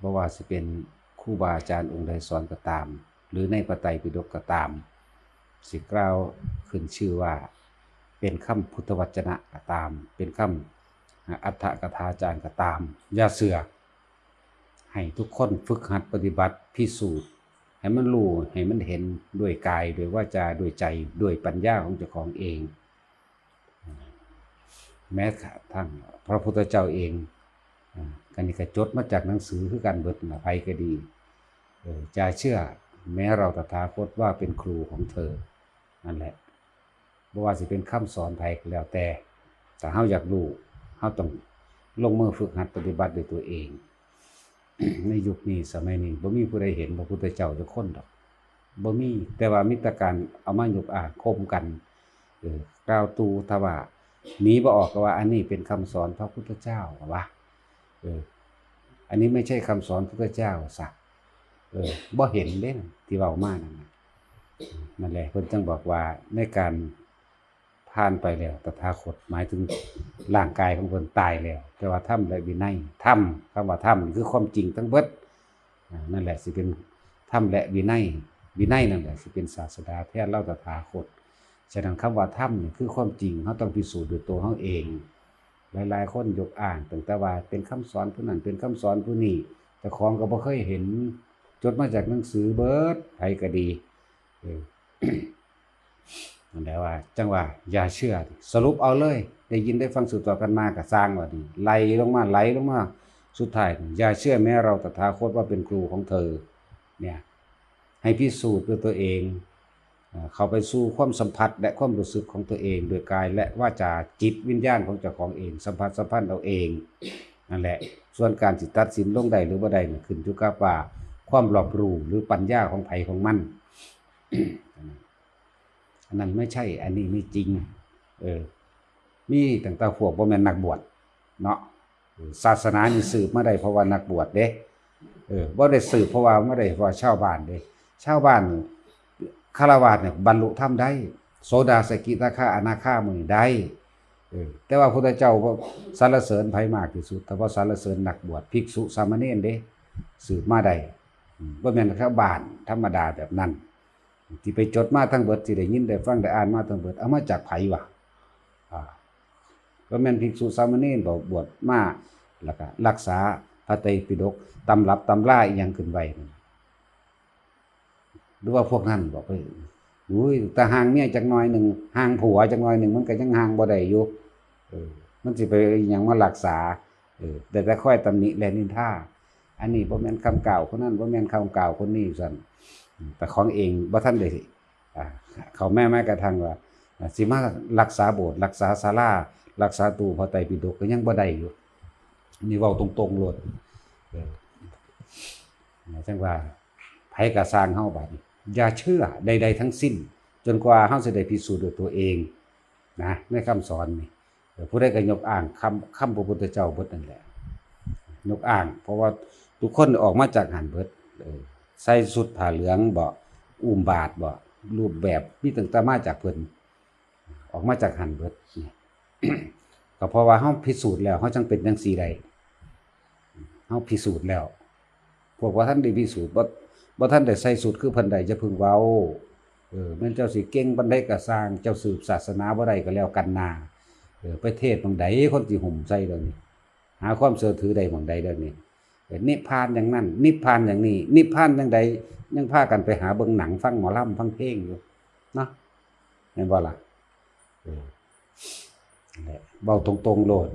ບໍ່ວ່າຊິເປັນຄູບາອາຈານອົງໃດສອນກໍຕາມ ຫຼື ໃນພະໄຕປິດົກກໍຕາມ ຊິກ່າວຂຶ້ນຊື່ວ່າເປັນຄຳພຸດທະວັດຈະນະກໍຕາມ ເປັນຄຳອັດຖະກະຖາຈານກໍຕາມ ຢ່າເຊື່ອ. ໃຫ້ທຸກຄົນຝຶກຫັດປະຕິບັດ ພິສູດ ໃຫ້ມັນຮູ້ ໃຫ້ມັນເຫັນດ້ວຍກາຍ ດ້ວຍວາຈາ ດ້ວຍໃຈ ດ້ວຍປັນຍາຂອງເຈົ້າຂອງເອງ. ແມ້ກະທັ່ງພະພຸດທະເຈົ້າເອງ ອາ ອັນນີ້ກະຈົດມາຈາກໜັງສືຄືກັນເບິດນະ ໃຜກໍດີ ເອີ ຢ່າເຊື່ອແມ້ເຮົາຕະຖາຄົດວ່າເປັນຄູຂອງເທີ ນັ້ນແຫຼະ. ບໍ່ວ່າຊິເປັນຄຳສອນໃຜກໍແລ້ວແຕ່ ຖ້າເຮົາຢາກຮູ້ ເຮົາຕ້ອງລົງມືຝຶກຫັດປະຕິບັດດ້ວຍຕົວເອງ. ໃນຍຸກນີ້ສະໄໝນີ້ ບໍ່ມີຜູ້ໃດເຫັນພະພຸດທະເຈົ້າຈັກຄົນດອກ ບໍ່ມີ ແຕ່ວ່າມີແຕ່ການເອົາມາຍົກອ້າງຂົ່ມກັນ ເອີ ກ່າວຕູ່ ຖ້າວ່າໜີບໍ່ອອກກໍວ່າ ອັນນີ້ເປັນຄຳສອນພະພຸດທະເຈົ້າ ວ່າ ເອີ ອັນນີ້ໄມ່ໃຊ່ຄຳສອນພຸດທະເຈົ້າຊະ ເອີ ບໍ່ເຫັນເດ້ ທີ່ເວົ້າມານັ້ນນະ. ນັ້ນແຫຼະ ເພິ່ນຈຶ່ງບອກວ່າໃນການ ຜ່ານໄປແລ້ວ ຕະຖາຄົດ ໝາຍເຖິງຮ່າງກາຍຂອງເພິ່ນຕາຍແລ້ວ ແຕ່ວ່າທຳ ແລະ ວິໄນ ທຳ ຄຳວ່າທຳນີ້ຄືຄວາມຈິງທັງເບິດ ອາ ນັ້ນແຫຼະຊິເປັນທຳ ແລະ ວິໄນ ວິໄນນັ້ນແຫຼະຊິເປັນສາດສະດາແທນລາວຕະຖາຄົດ. ສະນັ້ນ ຄຳວ່າທຳນີ້ຄືຄວາມຈິງ ເຮົາຕ້ອງພິສູດດ້ວຍຕົວເຮົາເອງ. ຫຼາຍໆຄົນຍົກອ້າງຕັ້ງແຕ່ວ່າເປັນຄຳສອນຜູ້ນັ້ນ ເປັນຄຳສອນຜູ້ນີ້ ເຈົ້າຂອງກໍບໍ່ເຄີຍເຫັນ ຈົດມາຈາກໜັງສືເບິດ ໃຜກໍດີ ເອີ ນັ້ນແຫຼະວ່າ ຈັ່ງວ່າຢ່າເຊື່ອ ສະຫຼຸບເອົາເລີຍ ໄດ້ຍິນໄດ້ຟັງສືບຕໍ່ກັນມາກໍຊ່າງວ່ານີ້ ໄລ່ລົງມາ ໄລ່ລົງມາ ສຸດທ້າຍ ຢ່າເຊື່ອແມ້ເຮົາຕະຖາຄົດວ່າເປັນຄູຂອງເທີ ເນຍ ໃຫ້ພິສູດດ້ວຍຕົວເອງ ເຂົ້າໄປສູ່ຄວາມສຳຜັດ ແລະ ຄວາມຮູ້ສຶກຂອງຕົວເອງ ດ້ວຍກາຍ ແລະ ວາຈາ ຈິດວິນຍານຂອງເຈົ້າຂອງເອງ ສຳຜັດສຳພັນເອົາເອງ ນັ້ນແຫຼະ. ສ່ວນການຊິຕັດສິນລົງໄດ້ ຫຼື ບໍ່ໄດ້ນັ້ນ ຂຶ້ນຢູ່ກັບວ່າຄວາມລອບຮູ້ ຫຼື ປັນຍາຂອງໃຜຂອງມັນ. ອັນນັ້ນໄມ່ໃຊ່ ອັນນີ້ມີຈິງ ເອີ ມີຕັ້ງແຕ່ພວກບໍ່ແມ່ນນັກບວດເນາະ ເອີ ສາສະໜານີ້ສືບມາໄດ້ເພາະວ່ານັກບວດເດ້ ເອີ ບໍ່ໄດ້ສືບເພາະວ່າມາໄດ້ເພາະວ່າຊາວບ້ານເດ້ ຊາວບ້ານ ຄາລະວາດນີ້ບັນລຸທຳໄດ້ ໂສດາ ສະກິ ທາຄາ ອະນາຄາ ໝູ່ນີ້ໄດ້ ເອີ ແຕ່ວ່າພຸດທະເຈົ້າບໍ່ສັນລະເສີນໃຜມາກທີ່ສຸດ ຖ້າບໍ່ສັນລະເສີນນັກບວດ ພິກສຸ ສາມະເນນເດ້ ສືບມາໄດ້ ອືມ ບໍ່ແມ່ນຊາວບ້ານທຳມະດາແບບນັ້ນ. ທີ່ໄປຈົດມາທັງເບິດ ທີ່ໄດ້ຍິນໄດ້ຟັງໄດ້ອ່ານມາທັງເບິດ ເອົາມາຈາກໃຜວະ? ອາ ກໍແມ່ນພິກສຸສາມະເນນບໍ ບວດມາ ແລ້ວກໍຮັກສາພະໄຕປິດົກ ຕຳລັບຕຳລາອີ່ຫຍັງຂຶ້ນໄວ້ນັ້ນ ຫຼືວ່າພວກນັ້ນບໍ? ໄປ ໂອ້ຍ ແຕ່ຫ່າງເມຍຈັກໜ້ອຍໜຶ່ງ ຫ່າງຜົວຈັກໜ້ອຍໜຶ່ງ ມັນກໍຍັງຫ່າງບໍ່ໄດ້ຢູ່ ເອີ ມັນຊິໄປອີ່ຫຍັງມາຮັກສາ ເອີ ໄດ້ແຕ່ຄອຍຕຳໜິ ແລະ ນິນທາ ອັນນີ້ບໍ່ແມ່ນຄຳກ່າວຄົນນັ້ນ ບໍ່ແມ່ນຄຳກ່າວຄົນນີ້ ວ່າຊັ້ນ ແຕ່ຂອງເອງບໍ່ທັນໄດ້ ອາ ເຂົ້າແມ້ແມ້ກະທັ່ງວ່າ ອາ ຊິມາຮັກສາໂບດ ຮັກສາສາລາ ຮັກສາຕູ້ພະໄຕປິດົກ ກໍຍັງບໍ່ໄດ້ຢູ່ ນີ້ເວົ້າຕົງໆໂລດ ເອີ ຈັ່ງວ່າ ໃຜກະຊ່າງເຮົາບາດນີ້ ຢ່າເຊື່ອໃດໆທັງສິ້ນ ຈົນກວ່າເຮົາຊິໄດ້ພິສູດດ້ວຍຕົວເອງນະ ໃນຄຳສອນນີ້. ເອີ ຜູ້ໃດກໍຍົກອ້າງຄຳ ຄຳພະພຸດທະເຈົ້າເບິດນັ້ນແຫຼະ ຍົກອ້າງ ເພາະວ່າທຸກຄົນອອກມາຈາກຫັ້ນເບິດ ເອີ ໃສ່ຊຸດຜ້າເຫຼືອງບໍ ອຸ້ມບາດບໍ ຮູບແບບມີຕັ້ງແຕ່ມາຈາກເພິ່ນ ອອກມາຈາກຫັ້ນເບິດ ກໍເພາະວ່າເຮົາພິສູດແລ້ວ ເຮົາຈັ່ງເປັນຈັ່ງຊີ້ໄດ້ ເຮົາພິສູດແລ້ວ ພວກບໍ່ທັນໄດ້ພິສູດ ບໍ່ ບໍ່ທັນໄດ້ໃສ່ຊຸດຄືເພິ່ນໄດ້ ຢ່າເພິ່ງເວົ້າ ເອີ ແມ່ນເຈົ້າຊິເກັ່ງປານໃດກໍຊ່າງ ເຈົ້າສືບສາສະໜາບໍ່ໄດ້ກໍແລ້ວກັນນາ ເອີ ໄປເທດໝ່ອງໃດ ຄົນຊິຫຸ້ມໃສ່ດຽວນີ້ ຫາຄວາມເຊື່ອຖືໄດ້ໝ່ອງໃດດຽວນີ້ ເອີ ນິບພານຢ່າງນັ້ນ ນິບພານຢ່າງນີ້ ນິບພານຈັ່ງໃດ ຍັງພາກັນໄປຫາເບິ່ງໜັງ ຟັງໝໍລຳ ຟັງເພງຢູ່ເນາະ ແມ່ນບໍ່ລະ? ເອີ ນັ້ນແຫຼະ ເວົ້າຕົງໆໂລດ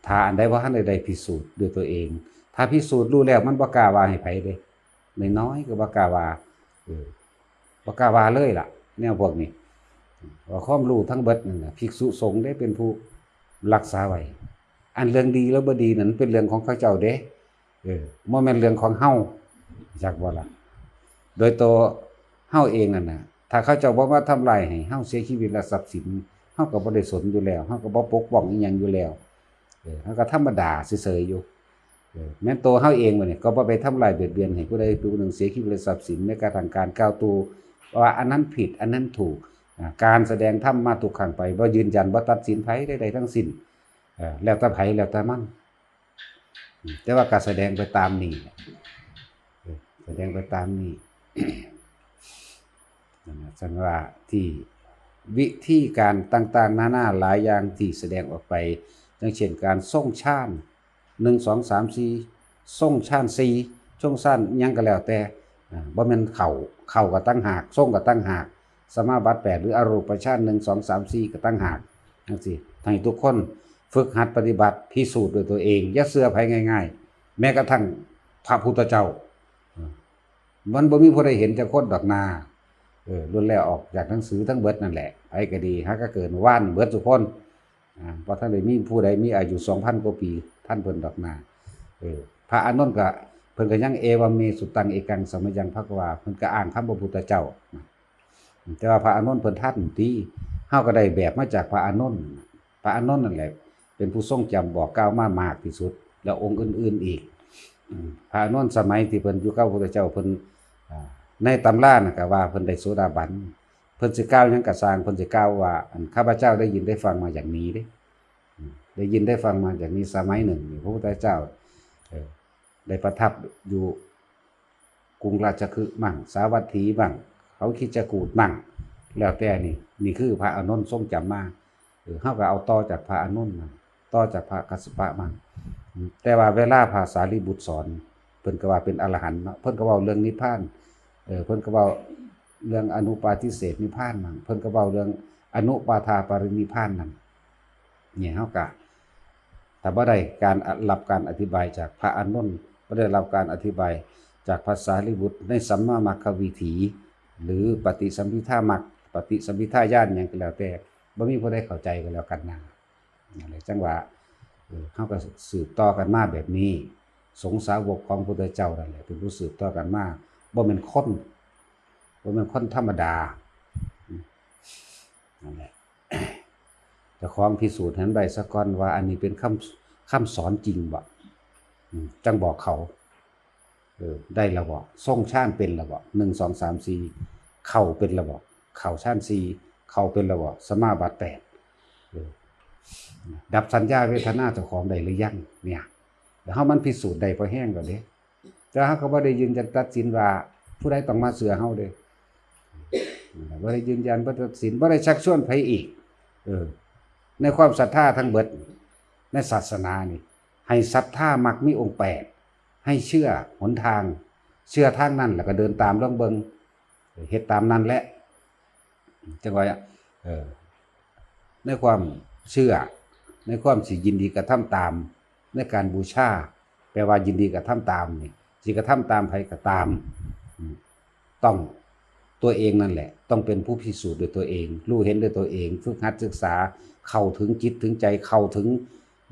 ຖ້າອັນໃດບໍ່ທັນໄດ້ ໄດ້ພິສູດດ້ວຍຕົວເອງ ຖ້າພິສູດຮູ້ແລ້ວ ມັນບໍ່ກ້າວ່າໃຫ້ໃຜເດ້ ນ້ອຍໆກໍບໍ່ກ້າວ່າ ເອີ ບໍ່ກ້າວ່າເລີຍລະ ແນວພວກນີ້ ວ່າຄວາມຮູ້ທັງເບິດນັ້ນນະ ພິກສຸສົງເດ້ເປັນຜູ້ຮັກສາໄວ້ ອັນເລື່ອງດີແລະບໍ່ດີນັ້ນ ເປັນເລື່ອງຂອງເຂົາເຈົ້າເດ້ ເອີ ບໍ່ແມ່ນເລື່ອງຂອງເຮົາ ຈັກບໍ່ລະ? ໂດຍໂຕເຮົາເອງນັ້ນນະ ຖ້າເຂົາເຈົ້າບໍ່ມາທຳລາຍໃຫ້ເຮົາເສຍຊີວິດ ແລະ ຊັບສິນ ເຮົາກໍບໍ່ໄດ້ສົນຢູ່ແລ້ວ ເຮົາກໍບໍ່ປົກປ້ອງອີ່ຫຍັງຢູ່ແລ້ວ ເອີ ເຮົາກໍທຳມະດາເສີຍໆຢູ່ ເອີ ແມ່ນໂຕເຮົາເອງບັດນີ້ ກໍບໍ່ໄປທຳລາຍບຽດບຽນໃຫ້ຜູ້ໃດຜູ້ໜຶ່ງເສຍຊີວິດ ແລະ ຊັບສິນ ແມ້ກະທັ່ງການກ່າວຕູ່ວ່າອັນນັ້ນຜິດ ອັນນັ້ນຖືກ ອາ ການສະແດງທຳມາທຸກຄັ້ງໄປ ບໍ່ຢືນຢັນ ບໍ່ຕັດສິນໃຜໃດໆທັງສິ້ນ ເອີ ແລ້ວແຕ່ໃຜ ແລ້ວແຕ່ມັນ ອືມ ແຕ່ວ່າກໍສະແດງໄປຕາມນີ້ແຫຼະ ສະແດງໄປຕາມນີ້. ນັ້ນນະ ຈັ່ງວ່າທີ່ວິທີການຕ່າງໆນານາຫຼາຍຢ່າງທີ່ສະແດງອອກໄປ, ຢ່າງເຊັ່ນການຊົງຊານ ໜຶ່ງ ສອງ ສາມ ສີ່ ຊົງຊານ ສີ່ ຊົງຊານຫຍັງກໍແລ້ວແຕ່, ອາ ບໍ່ແມ່ນເຂົ້າ, ເຂົ້າກໍຕ່າງຫາກ, ຊົງກໍຕ່າງຫາກ, ສະມາບັດ ແປດ ຫຼື ອະຮູປະຊານ ໜຶ່ງ ສອງ ສາມ ສີ່ ກໍຕ່າງຫາກ ຈັ່ງຊີ້. ໃຫ້ທຸກຄົນຝຶກຫັດປະຕິບັດ, ພິສູດດ້ວຍຕົວເອງ, ຢ່າເຊື່ອໃຜງ່າຍໆ, ແມ້ກະທັ່ງພະພຸດທະເຈົ້າ. ມັນບໍ່ມີຜູ້ໃດເຫັນຈັກຄົນດອກນາ. ເອີ ລ້ວນແລ້ວອອກຈາກໜັງສືທັງເບິດນັ້ນແຫຼະ. ໃຜກໍດີ, ຫາກະເກີດວານເບິດທຸກຄົນ. ອາ ບໍ່ທັນໄດ້ມີຜູ້ໃດມີອາຍຸສອງພັນກວ່າປີທັນເພິ່ນດອກນາ. ເອີ ພະອານົນກໍ ເພິ່ນກໍຍັງ ເອວະເມ ສຸຕັງ ເອກັງ ສະມະຍັງ ພະຄະວາ, ເພິ່ນກໍອ້າງຄຳພະພຸດທະເຈົ້າ. ແຕ່ວ່າພະອານົນເພິ່ນທັນຕິ, ເຮົາກໍໄດ້ແບບມາຈາກພະອານົນ. ພະອານົນນັ້ນແຫຼະເປັນຜູ້ຊົງຈຳບອກກ່າວມາມາກທີ່ສຸດ ແລະ ອົງອື່ນໆອີກ. ອາ ພະອານົນສະໄໝທີ່ເພິ່ນຢູ່ກັບພະພຸດທະເຈົ້າ ເພິ່ນ ອາ ໃນຕຳລານະກໍວ່າເພິ່ນໄດ້ໂສດາບັນ. ເພິ່ນຊິກ່າວຫຍັງກໍຊ່າງ, ເພິ່ນຊິກ່າວວ່າ ອັນ ຂ້າພະເຈົ້າໄດ້ຍິນໄດ້ຟັງມາຢ່າງນີ້ເດ້, ໄດ້ຍິນໄດ້ຟັງມາຢ່າງນີ້. ສະໄໝໜຶ່ງນີ້ ພະພຸດທະເຈົ້າ ເອີ ໄດ້ປະທັບຢູ່ກຸງລາຊະຄຶມັ້ງ, ສາວັດຖີມັ້ງ, ເຂົາຄິດຈະກູດມັ້ງ, ແລ້ວແຕ່ນີ້. ນີ້ຄືພະອານົນຊົງຈຳມາ. ເອີ ເຮົາກໍເອົາຕໍ່ຈາກພະອານົນມາ, ຕໍ່ຈາກພະກັດສະປະມາ. ແຕ່ວ່າເວລາພະສາລີບຸດສອນ, ເພິ່ນກໍວ່າເປັນອະລະຫັນເນາະ, ເພິ່ນກໍເວົ້າເລື່ອງນິບພານ, ເອີ ເພິ່ນກໍເວົ້າເລື່ອງອະນຸປາທິເສດນິບພານນັ້ນ, ເພິ່ນກໍເວົ້າເລື່ອງອະນຸປາທາປະລິນິບພານນັ້ນ. ນີ້ເຮົາກະ ຖ້າບໍ່ໄດ້ການ ອະ ຮັບການອະທິບາຍຈາກພະອານົນ, ບໍ່ໄດ້ຮັບການອະທິບາຍຈາກພະສາລີບຸດໃນສຳມາມັກຄະວິຖີ ຫຼື ປະຕິສຳພິທາມັກ, ປະຕິສຳພິທາຍານຫຍັງກໍແລ້ວແຕ່, ບໍ່ມີຜູ້ໃດເຂົ້າໃຈກໍແລ້ວກັນນະ. ນັ້ນແຫຼະ ຈັ່ງວ່າ ເອີ ເຮົາກໍສືບຕໍ່ກັນມາແບບນີ້. ສົງສາວົກຂອງພຸດທະເຈົ້ານັ້ນແຫຼະ ເປັນຜູ້ສືບຕໍ່ກັນມາ, ບໍ່ແມ່ນຄົນ, ບໍ່ແມ່ນຄົນທຳມະດາ. ອືມ ນັ້ນແຫຼະ ເຈົ້າຂອງພິສູດໃຫ້ມັນໄດ້ສາກ່ອນວ່າ ອັນນີ້ເປັນຄຳ ຄຳສອນຈິງບໍ່? ອືມ ຈັ່ງບອກເຂົາ. ເອີ ໄດ້ແລ້ວບໍ່? ຊົງຊານເປັນແລ້ວບໍ່? ໜຶ່ງ ສອງ ສາມ ສີ່ ເຂົ້າເປັນແລ້ວບໍ່? ເຂົ້າຊານສີ່ ເຂົ້າເປັນແລ້ວບໍ່? ສະມາບັດ ແປດ ເອີ ດັບສັນຍາເວທະນາເຈົ້າຂອງໄດ້ຫຼືຍັງ? ເນຍ ແລ້ວເຮົາມັນພິສູດໄດ້ພໍແຮງແລ້ວເດ້. ແຕ່ເຮົາກໍບໍ່ໄດ້ຢືນຢັນຕັດສິນວ່າຜູ້ໃດຕ້ອງມາເຊື່ອເຮົາເດ້. ບໍ່ໄດ້ຢືນຢັນ, ບໍ່ຕັດສິນ, ບໍ່ໄດ້ຊັກຊວນໃຜອີກ. ເອີ ໃນຄວາມສັດທາທັງເບິດໃນສາສະໜານີ້ ໃຫ້ສັດທາມັກມີອົງແປດ, ໃຫ້ເຊື່ອຫົນທາງ, ເຊື່ອທາງນັ້ນ ແລ້ວກໍເດີນຕາມລອງເບິ່ງ, ເຮັດຕາມນັ້ນແຫຼະ. ຈັ່ງວ່າ ເອີ ໃນຄວາມເຊື່ອ, ໃນຄວາມຊິຍິນດີກະທຳຕາມ, ໃນການບູຊາ ແປວ່າຍິນດີກະທຳຕາມນີ້, ຊິກະທຳຕາມໃຜກໍຕາມ, ອືມ ຕ້ອງຕົວເອງນັ້ນແຫຼະ ຕ້ອງເປັນຜູ້ພິສູດດ້ວຍຕົວເອງ, ຮູ້ເຫັນດ້ວຍຕົວເອງ, ຝຶກຫັດສຶກສາ, ເຂົ້າເຖິງຈິດເຖິງໃຈ, ເຂົ້າເຖິງ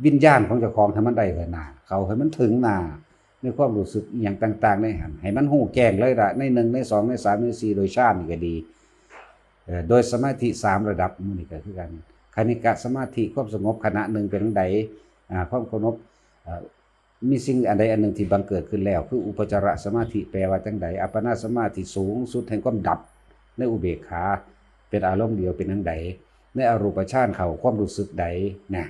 ວິນຍານຂອງເຈົ້າຂອງໃຫ້ມັນໄດ້ເທື່ອໜ້າ, ເຂົ້າໃຫ້ມັນເຖິງໜ້າ ໃນຄວາມຮູ້ສຶກອີ່ຫຍັງຕ່າງໆໃນຫັ້ນ ໃຫ້ມັນຮູ້ແຈ້ງເລີຍລະ ໃນໜຶ່ງ ໃນສອງ ໃນສາມ ໃນສີ່ ໂດຍຊານນີ້ກໍດີ, ເອີ ໂດຍສະມາທິສາມລະດັບ. ມື້ນີ້ກໍຄືກັນ ຄະນິກະສະມາທິ ຄວາມສະຫງົບຂະນະໜຶ່ງເປັນຈັ່ງໃດ, ອາ ຄວາມເຄົາລົບ, ເອີ ມີສິ່ງອັນໃດອັນໜຶ່ງທີ່ບັງເກີດຂຶ້ນແລ້ວ ຄືອຸປະຈາລະສະມາທິ ແປວ່າຈັ່ງໃດ, ອັບປະນາສະມາທິ ສູງສຸດແຫ່ງຄວາມດັບໃນອຸເບກຂາ ເປັນອາລົມດຽວເປັນຈັ່ງໃດ, ໃນອະຮູປະຊານເຂົ້າຄວາມຮູ້ສຶກໃດນະ.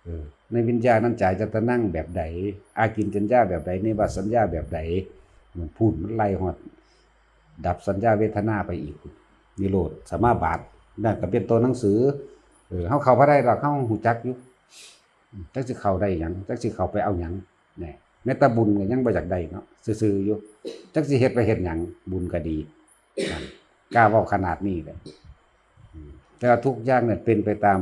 ເອີ ໃນວິນຍານັນຈາຍະຕະນັງແບບໃດ, ອາກິນຈັນຍາແບບໃດ, ເນວະສັນຍາແບບໃດ, ມັນພຸ້ນ ມັນໄລ່ຮອດດັບສັນຍາເວທະນາໄປອີກ, ນິໂຣດສະມາບັດ ນັ້ນກໍເປັນຕົວໜັງສື. ເອີ ເຮົາເຂົ້າບໍ່ໄດ້ດອກ, ເຮົາຮູ້ຈັກຢູ່, ຈັກຊິເຂົ້າໄດ້ຫຍັງ, ຈັກຊິເຂົ້າໄປເອົາຫຍັງ. ແນ່ ແມ້ແຕ່ບຸນກໍຍັງບໍ່ຢາກໄດ້ເນາະ, ຊື່ໆຢູ່, ຈັກຊິເຮັດໄປເຮັດຫຍັງ, ບຸນກໍດີ. ນັ້ນ ກ້າເວົ້າຂະໜາດນີ້ແຫຼະ. ອືມ ແຕ່ວ່າທຸກຢ່າງນັ້ນເປັນໄປຕາມ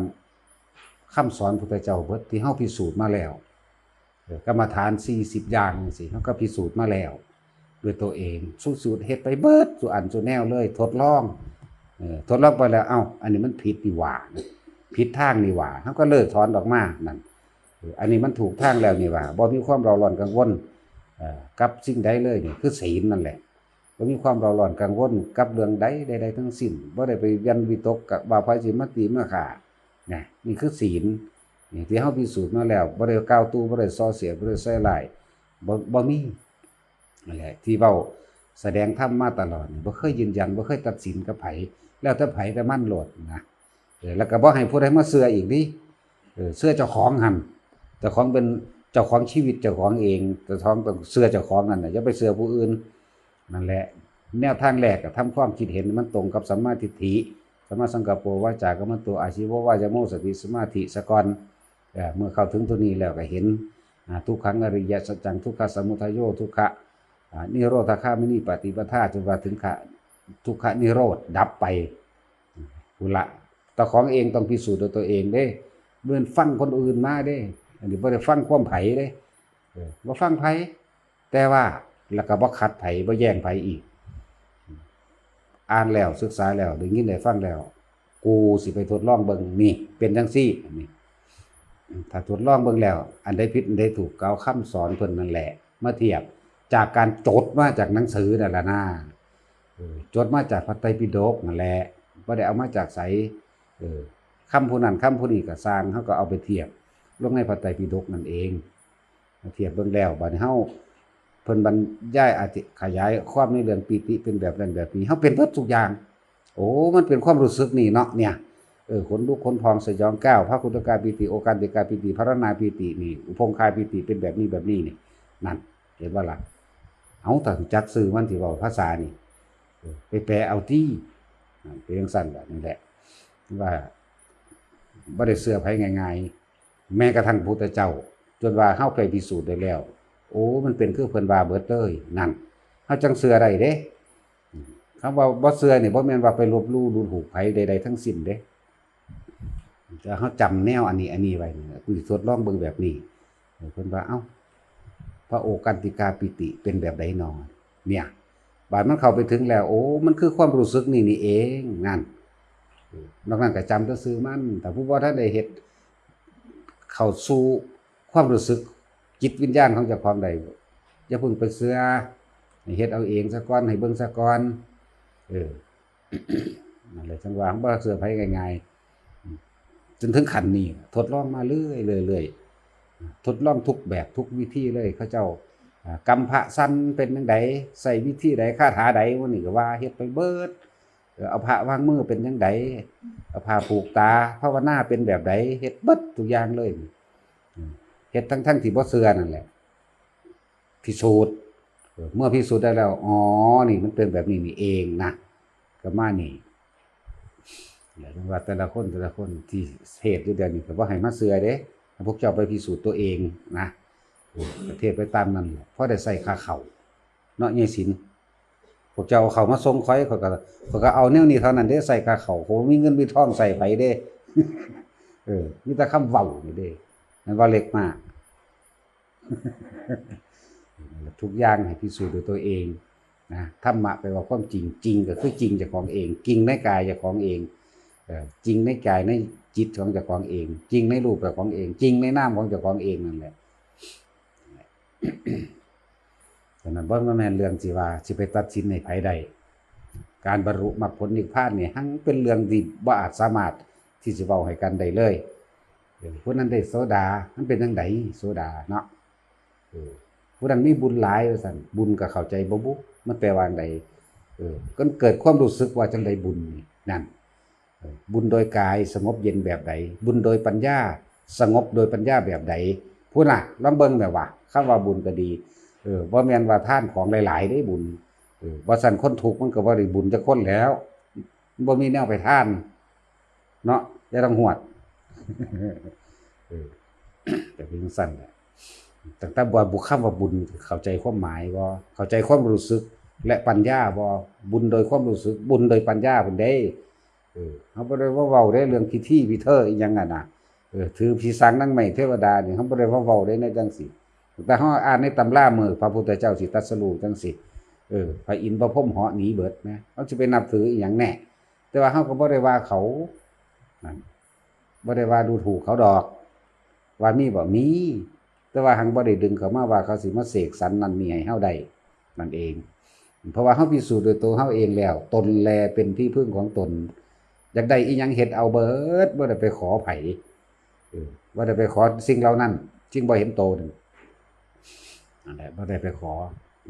ຄຳສອນພຸດທະເຈົ້າເບິດ ທີ່ເຮົາພິສູດມາແລ້ວ. ເອີ ກຳມະຖານສີ່ສິບຢ່າງຈັ່ງຊີ້ ເຮົາກໍພິສູດມາແລ້ວດ້ວຍຕົວເອງ. ສູດໆເຮັດໄປເບິດສູ່ອັນສູ່ແນວເລີຍ, ທົດລອງ, ເອີ ທົດລອງໄປແລ້ວ, ເອົ້າ ອັນນີ້ມັນຜິດນີ້ຫວ່າ, ຜິດທາງນີ້ຫວ່າ, ເຮົາກໍເລີກຖອນອອກມາ. ນັ້ນ ເອີ ອັນນີ້ມັນຖືກທາງແລ້ວນີ້ຫວ່າ, ບໍ່ມີຄວາມເຣົາຮ້ອນກັງວົນ ເອີ ກັບສິ່ງໃດເລີຍ. ນີ້ຄືສີນນັ້ນແຫຼະ. ບໍ່ມີຄວາມເຣົາຮ້ອນກັງວົນກັບເລື່ອງໃດໃດໆທັງສິ້ນ, ບໍ່ໄດ້ໄປຫວັ່ນວິຕົກກັບວ່າໃຜຊິມາຕີມາຂ້ານະ. ນີ້ຄືສີນ ນີ້ທີ່ເຮົາພິສູດມາແລ້ວ, ບໍ່ໄດ້ກ່າວຕູ່, ບໍ່ໄດ້ສໍ້ເສຍດ, ບໍ່ໄດ້ໃສ່ຮ້າຍ, ບໍ່ ບໍ່ມີ. ນັ້ນແຫຼະ ທີ່ເວົ້າສະແດງທຳມາຕະຫຼອດນີ້ ບໍ່ເຄີຍຢືນຢັນ, ບໍ່ເຄີຍຕັດສິນກັບໃຜ, ແລ້ວແຕ່ໃຜແຕ່ມັນໂລດນະ. ເອີ ແລ້ວກໍບໍ່ໃຫ້ຜູ້ໃດມາເຊື່ອອີກເດ້. ເອີ ເຊື່ອເຈົ້າຂອງຫັ້ນ, ເຈົ້າຂອງເປັນເຈົ້າຂອງຊີວິດເຈົ້າຂອງເອງ, ເຈົ້າຂອງຕ້ອງເຊື່ອເຈົ້າຂອງນັ້ນນະ, ຢ່າໄປເຊື່ອຜູ້ອື່ນ. ນັ້ນແຫຼະ ແນວທາງແລກກໍທຳຄວາມຄິດເຫັນໃຫ້ມັນຕົງກັບສຳມາທິດຖິ ສຳມາສັງກັບໂປ ວາຈາກັມມັນໂຕ ອາຊີໂວ ວາຍາໂມ ສະຕິ ສະມາທິ ຊະກ່ອນ. ເອີ ເມື່ອເຂົ້າເຖິງຕົວນີ້ແລ້ວກໍເຫັນ ອາ ທຸກຂັງອະລິຍະສັດຈັງ ທຸກຂະສະມຸດທະໂຍ ທຸກຂະ ອາ ນິໂຣທະຄາມິນີປະຕິປະທາ ຈົນວ່າເຖິງຂະ ທຸກຂະນິໂຣດດັບໄປ ພຸ້ນລະ. ເຈົ້າຂອງເອງຕ້ອງພິສູດດ້ວຍຕົວເອງເດ້ ບໍ່ແມ່ນຟັງຄົນອື່ນມາເດ້. ອັນນີ້ບໍ່ໄດ້ຟັງຄວາມໃຜເດ້ ເອີ ບໍ່ຟັງໃຜ ແຕ່ວ່າ ແລ້ວກໍບໍ່ຂັດໃຜ ບໍ່ແຍ່ງໃຜອີກ. ອ່ານແລ້ວ ສຶກສາແລ້ວ ໄດ້ຍິນໄດ້ຟັງແລ້ວ ກູຊິໄປທົດລອງເບິ່ງ ນີ້ເປັນຈັ່ງຊີ້ ອັນນີ້ ຖ້າທົດລອງເບິ່ງແລ້ວ ອັນໃດຜິດ ອັນໃດຖືກ ກໍເອົາຄຳສອນເພິ່ນນັ້ນແຫຼະມາທຽບ ຈາກການຈົດມາຈາກໜັງສືນັ້ນລະນາ ເອີ ຈົດມາຈາກພະໄຕປິດົກນັ້ນແຫຼະ ບໍ່ໄດ້ເອົາມາຈາກໃສ ເອີ ຄຳຜູ້ນັ້ນຄຳຜູ້ນີ້ກໍຊ່າງ ເຮົາກໍເອົາໄປທຽບລົງໃນພະໄຕປິດົກນັ້ນເອງ. ທຽບເບິ່ງແລ້ວ ບາດນີ້ເຮົາ ເພິ່ນບັນຍາຍ ອະທິ ຂະຫຍາຍຄວາມໃນເລື່ອງປີຕິເປັນແບບນັ້ນແບບນີ້ ເຮົາເປັນເບິດທຸກຢ່າງ. ໂອ້ ມັນເປັນຄວາມຮູ້ສຶກນີ້ເນາະ ເນຍ ເອີ ຂົນລຸກຂົນພອງ ສະຫຍອງກ້າວ ພະຄຸດທະກາປີຕິ ໂອກາຕິກາປີຕິ ພາລະນາປີຕິ ນີ້ ອຸພົງຄາປີຕິ ເປັນແບບນີ້ແບບນີ້ນີ້ ນັ້ນ ເຫັນບໍ່ລະ? ເອົາ ຖ້າຮູ້ຈັກຊື່ມັນ ທີ່ເວົ້າພາສານີ້ ເອີ ໄປແປເອົາຕິ ນັ້ນ ເປັນຈັ່ງຊັ້ນລະ ນີ້ແຫຼະ ວ່າບໍ່ໄດ້ເຊື່ອໃຜງ່າຍໆ. ແມ້ກະທັ່ງພະພຸດທະເຈົ້າ ຈົນວ່າເຮົາໄປພິສູດໄດ້ແລ້ວ ໂອ້ ມັນເປັນຄືເພິ່ນວ່າເບິດເລີຍ ນັ້ນ ເຮົາຈັ່ງເຊື່ອໄດ້ເດ້. ຄຳວ່າບໍ່ເຊື່ອນີ້ ບໍ່ແມ່ນວ່າໄປລົບຫຼູ່ດູຖູກໃຜໃດໆທັງສິ້ນເດ້ ແຕ່ເຮົາຈຳແນວອັນນີ້ ອັນນີ້ໄວ້ ເພິ່ນຊິທົດລອງເບິ່ງແບບນີ້ ເພິ່ນວ່າ ເອົ້າ ພະໂອກັນຕິກາປີຕິເປັນແບບໃດນໍ ເນຍ ບາດມັນເຂົ້າໄປເຖິງແລ້ວ ໂອ້ ມັນຄືຄວາມຮູ້ສຶກນີ້ນີ້ເອງ ນັ້ນ ນອກນັ້ນກໍຈຳແຕ່ຊື່ມັນ. ຖ້າຜູ້ບໍ່ທັນໄດ້ເຮັດ ເຂົ້າສູ່ຄວາມຮູ້ສຶກ ຈິດວິນຍານຂອງເຈົ້າຂອງໄດ້ ຢ່າເພິ່ງໄປເຊື່ອ ໃຫ້ເຮັດເອົາເອງຊະກ່ອນ ໃຫ້ເບິ່ງຊະກ່ອນ ເອີ ນັ້ນແຫຼະ ຈັ່ງວ່າບໍ່ເຊື່ອໃຜງ່າຍໆ ຈົນເຖິງຂັ້ນນີ້ ທົດລອງມາເລື້ອຍໆ ທົດລອງທຸກແບບທຸກວິທີເລີຍ ເຂົາເຈົ້າ ອາ ກຳພະສັນເປັນຈັ່ງໃດ ໃຊ້ວິທີໃດ ຄາຖາໃດ ມື້ນີ້ກໍວ່າເຮັດໄປເບິດ ເອີ ເອົາພະວາງມືເປັນຈັ່ງໃດ ເອົາຜ້າຜູກຕາ ພາວະນາເປັນແບບໃດ ເຮັດເບິດທຸກຢ່າງເລີຍ ເຮັດທັງໆທີ່ບໍ່ເຊື່ອນັ້ນແຫຼະ ພິສູດ ເອີ ເມື່ອພິສູດໄດ້ແລ້ວ ອໍ ນີ້ມັນເປັນແບບນີ້ນີ້ເອງນະ ກໍມານີ້ ແລ້ວຈັ່ງວ່າແຕ່ລະຄົນ ແຕ່ລະຄົນທີ່ເທດຢູ່ດຽວນີ້ ກໍບໍ່ໃຫ້ມາເຊື່ອເດ້ ໃຫ້ພວກເຈົ້າໄປພິສູດຕົວເອງນະ ເອີ ກໍເທດໄປຕາມນັ້ນແຫຼະ ພໍໄດ້ໃຊ້ຄ່າເຂົ້າເນາະ ຍາຍສິນ ພວກເຈົ້າເອົາເຂົ້າມາສົ່ງຂ້ອຍ ຂ້ອຍກໍ ຂ້ອຍກໍເອົາແນວນີ້ເທົ່ານັ້ນເດ້ ໃສ່ຄ່າເຂົ້າ ຂ້ອຍບໍ່ມີເງິນມີທອງໃສ່ໃຜເດ້ ເອີ ມີແຕ່ຄຳເວົ້ານີ້ເດ້ ແມ່ນບໍ່ເລັກມາກ? ທຸກຢ່າງໃຫ້ພິສູດດ້ວຍຕົວເອງນະ ທຳມະແປວ່າຄວາມຈິງ ຈິງກໍຄືຈິງເຈົ້າຂອງເອງ ຈິງໃນກາຍເຈົ້າຂອງເອງ ເອີ ຈິງໃນກາຍໃນຈິດຂອງເຈົ້າຂອງເອງ ຈິງໃນຮູບເຈົ້າຂອງເອງ ຈິງໃນນາມຂອງເຈົ້າຂອງເອງນັ້ນແຫຼະ. ສະນັ້ນບໍ່ແມ່ນເລື່ອງທີ່ວ່າຊິໄປຕັດສິນໃຫ້ໃຜໄດ້ ການບັນລຸມັກຜົນນິບພານນີ້ ຮັ່ງເປັນເລື່ອງທີ່ບໍ່ອາດສາມາດທີ່ຊິເວົ້າໃຫ້ກັນໄດ້ເລີຍ ເອີ ຜູ້ນັ້ນໄດ້ໂສດາ ມັນເປັນຈັ່ງໃດໂສດາເນາະ ເອີ ຜູ້ນັ້ນມີບຸນຫຼາຍວ່າຊັ້ນ ບຸນກໍເຂົ້າໃຈບໍ່ບຸ ມັນແປວ່າຈັ່ງໃດ ເອີ ມັນເກີດຄວາມຮູ້ສຶກວ່າຈັ່ງໃດບຸນນີ້ ນັ້ນ ເອີ ບຸນໂດຍກາຍສະຫງົບເຢັນແບບໃດ? ບຸນໂດຍປັນຍາສະຫງົບໂດຍປັນຍາແບບໃດ? ພຸ້ນນະ ລອງເບິ່ງແມ່ນວ່າ ຄຳວ່າບຸນກໍດີ ເອີ ບໍ່ແມ່ນວ່າທານຂອງຫຼາຍໆເດ້ບຸນ ເອີ ບໍ່ຊັ້ນຄົນທຸກມັນກໍບໍ່ໄດ້ບຸນຈັກຄົນແລ້ວ ມັນບໍ່ມີແນວໄປທານເນາະ ຢ່າຕ້ອງຫວດ ເອີ ກໍເປັນຈັ່ງຊັ້ນແຫຼະ ຕັ້ງແຕ່ວ່າບຸ ຄຳວ່າບຸນ ເຂົ້າໃຈຄວາມໝາຍບໍ່? ເຂົ້າໃຈຄວາມຮູ້ສຶກ ແລະ ປັນຍາບໍ່? ບຸນໂດຍຄວາມຮູ້ສຶກ ບຸນໂດຍປັນຍາພຸ້ນເດ້ ເອີ ເຮົາບໍ່ໄດ້ມາເວົ້າເດ້ເລື່ອງພິທີພິເທີອີ່ຫຍັງຫັ້ນນະ ເອີ ຖືຜີສາງນາງໄມ້ເທວະດານີ້ ເຮົາບໍ່ໄດ້ມາເວົ້າເດ້ແນວຈັ່ງຊີ້ ແຕ່ເຮົາອ່ານໃນຕຳລາເມື່ອພະພຸດທະເຈົ້າຊິຕັດສະຮູ້ຈັ່ງຊີ້ ເອີ ພະອິນພະພົມເຫາະໜີເບິດນະ ເຮົາຊິໄປນັບຖືອີ່ຫຍັງແນ່ ແຕ່ວ່າເຮົາກໍບໍ່ໄດ້ວ່າເຂົານັ້ນ ບໍ່ໄດ້ວ່າດູຖູກເຂົາດອກ ວ່າມີບໍ່? ມີ ແຕ່ວ່າຮັ່ງບໍ່ໄດ້ດຶງເຂົ້າມາວ່າເຂົາຊິມາເສກສັນນັ້ນນີ້ໃຫ້ເຮົາໄດ້ນັ້ນເອງ ເພາະວ່າເຮົາພິສູດດ້ວຍໂຕເຮົາເອງແລ້ວ ຕົນແລເປັນທີ່ເພິ່ງຂອງຕົນ ຢາກໄດ້ອີ່ຫຍັງເຮັດເອົາເບິດ ບໍ່ໄດ້ໄປຂໍໃຜ ເອີ ບໍ່ໄດ້ໄປຂໍສິ່ງເຫຼົ່ານັ້ນ ຈຶ່ງບໍ່ເຫັນໂຕນັ້ນ ນັ້ນແຫຼະ ບໍ່ໄດ້ໄປຂໍ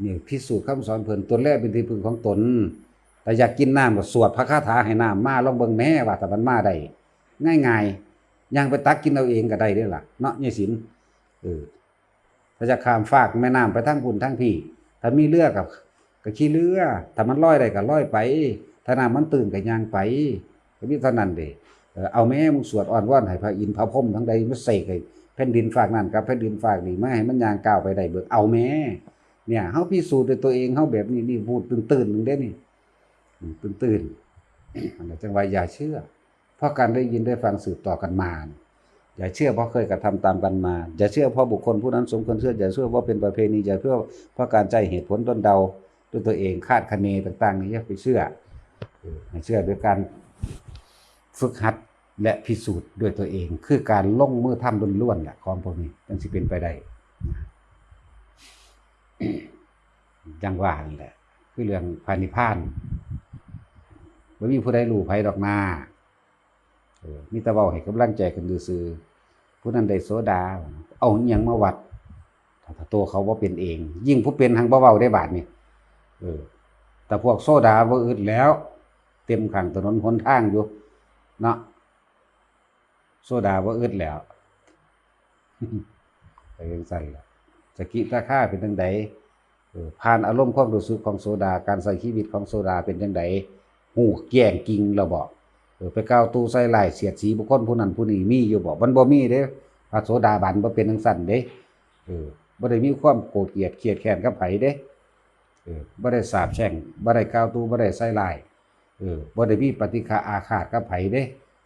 ນີ້ພິສູດຄຳສອນເພິ່ນ ຕົນແລເປັນທີ່ເພິ່ງຂອງຕົນ ຖ້າຢາກກິນນ້ຳກໍສວດພະຄາຖາໃຫ້ນ້ຳມາ ລອງເບິ່ງແມ້ວ່າຖ້າມັນມາໄດ້ ງ່າຍໆ ຍ່າງໄປຕັກກິນເອົາເອງກໍໄດ້ເດ້ລະເນາະ ຍາຍສິນ ເອີ ຖ້າຈະຂ້າມຟາກແມ່ນ້ຳໄປທາງພຸ້ນທາງພີ້ ຖ້າມີເຮືອກໍ ກໍຂີ່ເຮືອ ຖ້າມັນລອຍໄດ້ກໍລອຍໄປ ຖ້ານ້ຳມັນຕື້ນກໍຍ່າງໄປ ກໍມີເທົ່ານັ້ນເດ້. ເອີ ເອົາແມ້ ມຶງສວດອ້ອນວອນໃຫ້ພະອິນພະພົມທັງໃດມາເສກໃຫ້ແຜ່ນດິນຟາກນັ້ນກັບແຜ່ນດິນຟາກນີ້ ມາໃຫ້ມັນຍ່າງກ້າວໄປໄດ້ເບິ່ງ ເອົາແມ້. ເນຍ ເຮົາພິສູດດ້ວຍຕົວເອງເຮົາແບບນີ້ ນີ້ພູດຕື່ນໆໜຶ່ງເດ້ນີ້ ອືມ ຕື່ນໆ ອັນນັ້ນຈັ່ງວ່າຢ່າເຊື່ອ ເພາະການໄດ້ຍິນໄດ້ຟັງສືບຕໍ່ກັນມາ. ຢ່າເຊື່ອເພາະເຄີຍກະທຳຕາມກັນມາ. ຢ່າເຊື່ອເພາະບຸກຄົນຜູ້ນັ້ນສົມຄວນເຊື່ອ. ຢ່າເຊື່ອເພາະເປັນປະເພນີ. ຢ່າເຊື່ອເພາະການໃຊ້ເຫດຜົນດົນເດົາດ້ວຍຕົວເອງ, ຄາດຄະເນຕ່າງໆນີ້ຢ່າໄປເຊື່ອ. ເອີ ໃຫ້ເຊື່ອໂດຍການຝຶກຫັດ ແລະ ພິສູດດ້ວຍຕົວເອງ ຄືການລົງມືທຳລ້ວນໆແຫຼະ ຂອງພວກນີ້ ຈັ່ງຊິເປັນໄປໄດ້. ຈັ່ງວ່າຫັ້ນແຫຼະ ຄືເລື່ອງພະນິບພານ ບໍ່ມີຜູ້ໃດຮູ້ໃຜດອກນາ. ເອີ ມີແຕ່ເວົ້າໃຫ້ກຳລັງໃຈກັນຊື່ໆ. ຜູ້ນັ້ນໄດ້ໂສດາ ເອົາອີ່ຫຍັງມາວັດ ຖ້າ ຖ້າໂຕເຂົາບໍ່ເປັນເອງ. ຍິ່ງຜູ້ເປັນຫັ້ນບໍ່ເວົ້າເດ້ບາດນີ້. ເອີ ແຕ່ພວກໂສດາບໍ່ອຶດແລ້ວ ເຕັມຂ້າງຖະໜົນຫົນທາງຢູ່ເນາະ. ໂສດາບໍ່ອຶດແລ້ວ ໄປຈັ່ງຊັ້ນລະ. ສະກິທາຄາເປັນຈັ່ງໃດ? ເອີ ຜ່ານອາລົມຄວາມຮູ້ສຶກຂອງໂສດາ, ການໃຊ້ຊີວິດຂອງໂສດາເປັນຈັ່ງໃດ? ຮູ້ແຈ້ງຈິງແລ້ວບໍ? ເອີ ໄປກ່າວຕູໃສ່ຮ້າຍສຽດສີບຸກຄົນຜູ້ນັ້ນຜູ້ນີ້ມີຢູ່ບໍ? ມັນບໍ່ມີເດ້. ພະໂສດາບັນບໍ່ເປັນຈັ່ງຊັ້ນເດ້. ເອີ ບໍ່ໄດ້ມີຄວາມໂກດກຽດຄຽດແຄ້ນກັບໃຜເດ້. ເອີ ບໍ່ໄດ້ສາບແຊ່ງ, ບໍ່ໄດ້ກ່າວຕູ, ບໍ່ໄດ້ໃສ່ຮ້າຍ, ເອີ ບໍ່ໄດ້ມີປະຕິຄະອາຄາດກັບໃຜເດ້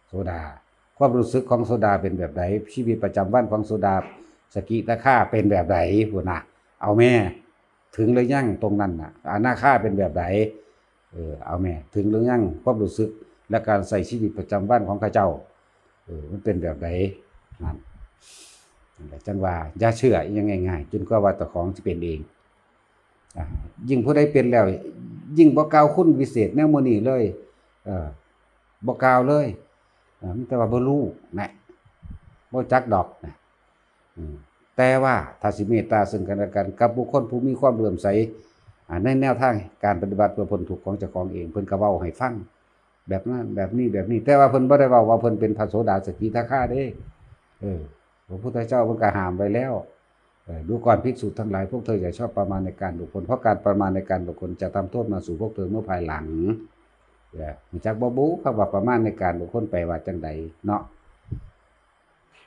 ໂສດາ. ຄວາມຮູ້ສຶກຂອງໂສດາເປັນແບບໃດ? ຊີວິດປະຈຳວັນຂອງໂສດາ, ສະກິທາຄາເປັນແບບໃດພຸ້ນນະ? ເອົາແມ້ ເຖິງຫຼືຍັງຕົງນັ້ນນະ? ອະນາຄາເປັນແບບໃດ? ເອີ ເອົາແມ້ ເຖິງຫຼືຍັງ? ຄວາມຮູ້ສຶກ ແລະ ການໃຊ້ຊີວິດປະຈຳວັນຂອງເຂົາເຈົ້າ ເອີ ມັນເປັນແບບໃດ? ນັ້ນ ນັ້ນແຫຼະ ຈັ່ງວ່າຢ່າເຊື່ອອີ່ຫຍັງງ່າຍໆ ຈົນກວ່າວ່າເຈົ້າຂອງຊິເປັນເອງ. ອ່າ ຍິ່ງຜູ້ໃດເປັນແລ້ວ ຍິ່ງບໍ່ກ່າວຄຸນວິເສດແນວມື້ນີ້ເລີຍ. ເອີ ບໍ່ກ່າວເລີຍ. ເອີ ມີແຕ່ວ່າບໍ່ຮູ້ນະ ບໍ່ຈັກດອກນະ. ອືມ ແຕ່ວ່າຖ້າຊິເມດຕາເຊິ່ງກັນແລະກັນ ກັບບຸກຄົນຜູ້ມີຄວາມເຫຼື້ອມໃສ ອ່າ ໃນແນວທາງການປະຕິບັດເພື່ອພົ້ນທຸກຂອງເຈົ້າຂອງເອງ ເພິ່ນກໍເວົ້າໃຫ້ຟັງ ແບບນັ້ນ ແບບນີ້ ແບບນີ້ ແຕ່ວ່າເພິ່ນບໍ່ໄດ້ເວົ້າວ່າເພິ່ນເປັນພະໂສດາສະກິທາຄາເດ້. ເອີ ພະພຸດທະເຈົ້າເພິ່ນກໍຫ້າມໄວ້ແລ້ວ. ເອີ ດູກ່ອນພິກສຸທັງຫຼາຍ ພວກເຈົ້າຢ່າຊອບປະມາດໃນການບຸກຄົນ ເພາະການປະມາດໃນການບຸກຄົນຈະນຳໂທດມາສູ່ພວກເຈົ້າເມື່ອພາຍຫຼັງ. ເອີ ຮູ້ຈັກບໍ່ບຸ? ຄຳວ່າປະມາດໃນການບຸກຄົນແປວ່າຈັ່ງໃດເນາະ?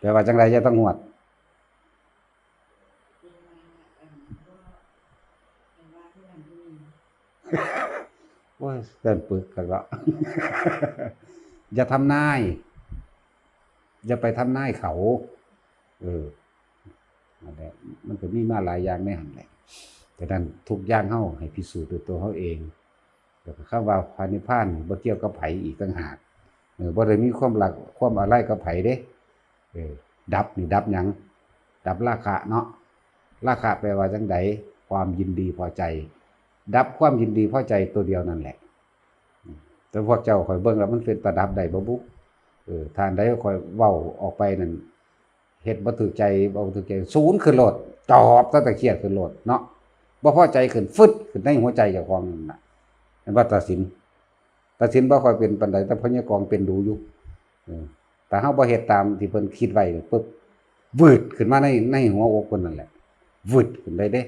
ແປວ່າຈັ່ງໃດ ຍາຍທອງຫວດ? ໂອ້ຍ ເອີ້ນປຶກຄັກເນາະ. ຢ່າທຳນາຍ ຢ່າໄປທຳນາຍເຂົາ. ເອີ ນັ້ນແຫຼະ ມັນກໍມີມາຫຼາຍຢ່າງໃນຫັ້ນແຫຼະ. ສະນັ້ນທຸກຢ່າງເຮົາໃຫ້ພິສູດດ້ວຍຕົວເຮົາເອງ. ແລ້ວກໍຄຳວ່າພະນິບພານນີ້ບໍ່ກ່ຽວກັບໃຜອີກຕ່າງຫາກ. ເອີ ບໍ່ໄດ້ມີຄວາມລັກຄວາມອາໄລກັບໃຜເດ້. ເອີ ດັບນີ້ດັບຫຍັງ? ດັບລາຄະເນາະ. ລາຄະແປວ່າຈັ່ງໃດ? ຄວາມຍິນດີພໍໃຈ. ດັບຄວາມຍິນດີພໍໃຈຕົວດຽວນັ້ນແຫຼະ. ແຕ່ພວກເຈົ້າ ຂ້ອຍເບິ່ງແລ້ວມັນເປັນຕາດັບໄດ້ບໍ່ບຸ? ເອີ ຖ້າອັນໃດຂ້ອຍເວົ້າອອກໄປນັ້ນ ເຮັດບໍ່ຖືກໃຈ ເວົ້າບໍ່ຖືກໃຈ ສູນຂຶ້ນໂລດ ຈອບຕາຕະຄຽດຂຶ້ນໂລດເນາະ. ບໍ່ພໍໃຈຂຶ້ນຟຶດຂຶ້ນໃນຫົວໃຈເຈົ້າຂອງນັ້ນນະ. ແມ່ນວ່າຕັດສິນ ຕັດສິນບໍ່ຄ່ອຍເປັນປານໃດ ແຕ່ພະຍາກອງເປັນດູຢູ່. ເອີ ຖ້າເຮົາບໍ່ເຮັດຕາມທີ່ເພິ່ນຄິດໄວ້ປຶບ ວືດຂຶ້ນມາໃນ ໃນຫົວອົກເພິ່ນນັ້ນແຫຼະ ວືດຂຶ້ນໄດ້ເດ້.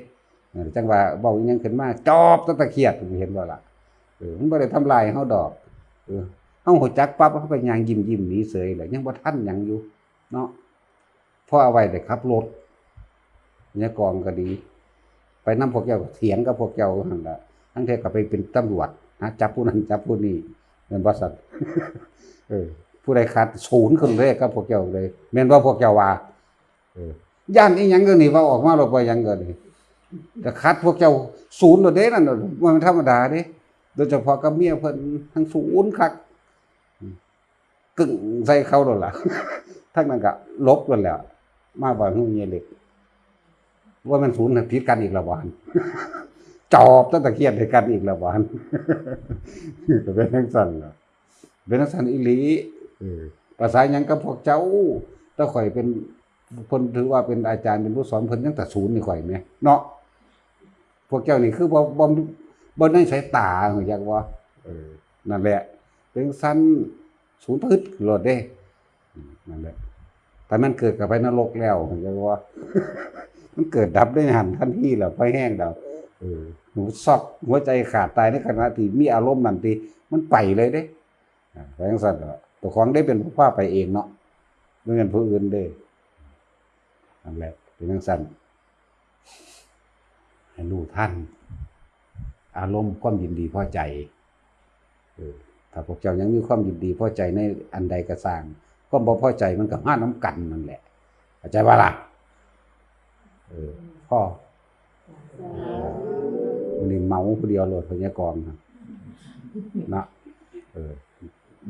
ເອີ ຈັ່ງວ່າເວົ້າອີ່ຫຍັງຂຶ້ນມາ ຈອບຕາຕະຄຽດ ເຫັນບໍ່ລະ? ເອີ ມັນບໍ່ໄດ້ທຳລາຍເຮົາດອກ. ເອີ ເຮົາຮູ້ຈັກປັບ ເຮົາກໍຍ່າງຍິ້ມໆໜີເສີຍແຫຼະ ຍັງບໍ່ທັນຫຍັງຢູ່ເນາະ. ພໍເອົາໄວ້ໄດ້ຂັບລົດ ຍາກອງກໍດີ ໄປນຳພວກເຈົ້າ ຖຽງກັບພວກເຈົ້າຫັ້ນລະ. ລາງເທື່ອກໍໄປເປັນຕຳຫຼວດ ຫາຈັບຜູ້ນັ້ນຈັບຜູ້ນີ້ ແມ່ນບໍ່ຊັ້ນ? ເອີ ຜູ້ໃດຂັດ ສູນຂຶ້ນເລີຍກັບພວກເຈົ້າເລີຍ ແມ່ນບໍ່ພວກເຈົ້າວ່າ? ເອີ ຢ້ານອີ່ຫຍັງກໍນີ້ ເວົ້າອອກມາໂລດ ບໍ່ຫຍັງກໍນີ້ ກໍຂັດພວກເຈົ້າສູນໂລດເດ້. ນັ້ນບໍ່ແມ່ນທຳມະດາເດ້ ໂດຍສະເພາະກັບເມຍເພິ່ນ ທັງສູນຄັກ. ກຶ້ງໃສ່ເຂົາໂລດລະ ທາງນັ້ນກະຫຼົບໂລດແລ້ວ. ມາວ່າຫືຍາຍເລັກ ວ່າແມ່ນສູນຜິດກັນອີກແລ້ວບໍ່ຫັ້ນ? ຈອບຕາຕະຄຽດໃຫ້ກັນອີກແລ້ວບໍ່ຫັ້ນ? ກໍເປັນຈັ່ງຊັ້ນລະ ເປັນຈັ່ງຊັ້ນອີ່ຫຼີ. ເອີ ພາສາຫຍັງກັບພວກເຈົ້າ? ແຕ່ຂ້ອຍເປັນ ເພິ່ນຖືວ່າເປັນອາຈານເປັນຜູ້ສອນ ເພິ່ນຍັງຕະສູນໃຫ້ຂ້ອຍແໝ່ເນາະ. ພວກເຈົ້ານີ້ຄືບໍ່ ບໍ່ ບໍ່ໃນສາຍຕາ ຮູ້ຈັກບໍ່? ເອີ ນັ້ນແຫຼະ ເປັນຈັ່ງຊັ້ນ ສູນປຶດໂລດເດ້. ອືມ ນັ້ນແຫຼະ ຖ້າມັນເກີດກັບໄປນະລົກແລ້ວ ເຫັນບໍ່? ມັນເກີດດັບໄດ້ຫັ້ນທັນທີແລ້ວ ພໍແຮງແລ້ວ. ເອີ ຊັອກ ຫົວໃຈຂາດຕາຍໃນຂະນະທີ່ມີອາລົມນັ້ນຕິ ມັນໄປເລີຍເດ້. ອາ ເພາະຈັ່ງຊັ້ນ ເຈົ້າຂອງເດ້ເປັນຜູ້ພາໄປເອງເນາະ ບໍ່ແມ່ນຜູ້ອື່ນເດ້. ນັ້ນແຫຼະ ເປັນຈັ່ງຊັ້ນ ໃຫ້ຮູ້ທັນອາລົມຄວາມຍິນດີພໍໃຈ. ເອີ ຖ້າພວກເຈົ້າຍັງມີຄວາມຍິນດີພໍໃຈໃນອັນໃດກໍຊ່າງ ຄວາມບໍ່ພໍໃຈມັນກໍມານຳກັນນັ້ນແຫຼະ ເຂົ້າໃຈບໍ່ລະ? ເອີ ພໍ ມື້ນີ້ເມົາຜູ້ດຽວໂລດ ພະຍາກອງເນາະ. ເອີ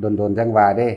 ດົນໆ ຈັ່ງວ່າເດ້